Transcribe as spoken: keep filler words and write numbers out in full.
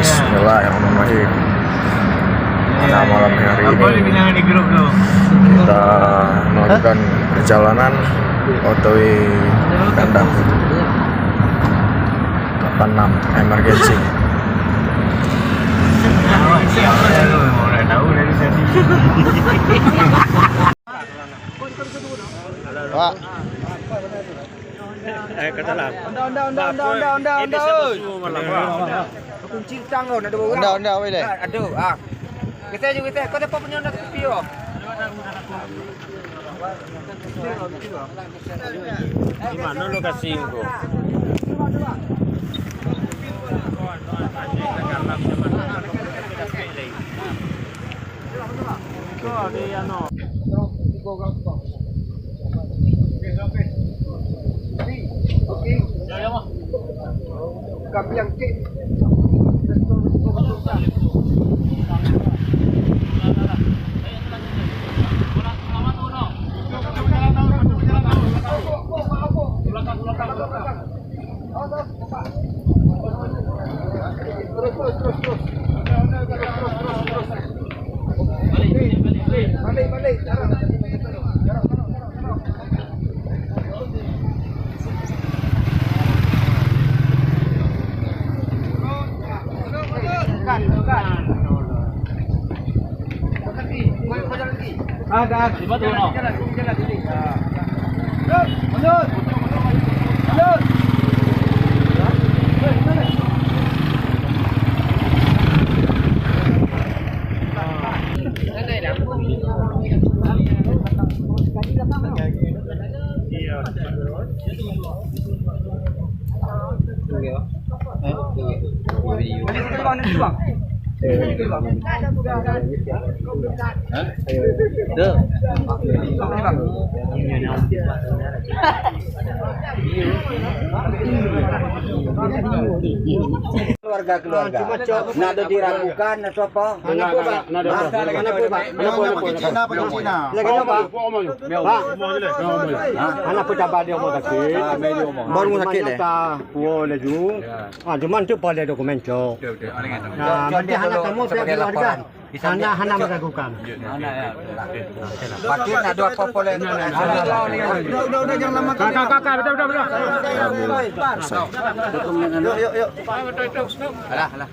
Bismillahirrahmanirrahim. Pada malam hari ini, kita melakukan perjalanan O T W Kandang delapan enam emergency. Pak. Eh, kata lah. Onda, onda, onda, onda, onda, onda, onda, oi. Kunci tang kau, nak dua orang. Onda, onda, weh, leh. Aduh, ah. Kita je, kita. Kau dapat punya onda tepi, oh. Di mana lokasi engkau? Keluarga-keluarga. Nak ada diragukan atau apa? Hana peue, Pak. Hana peue, Pak. Hana peue, Pak. Lagèe nyoe, Pak. Pak. Ha? Hana peue, sabar di rumah sakit. Baru sakit, eh? Ka puwoe laju. Ha, cuma tu pada dokumen, cok. Betul, betul. Ha, nanti hana kamu pihak keluarga. Hana, hana meragukan. Pakai nak dua apa-apa lagi. Udah, udah, udah, jangan lama. Kakak, kakak, betul, betul, betul. Yuk, yuk, yuk. Alah, alah.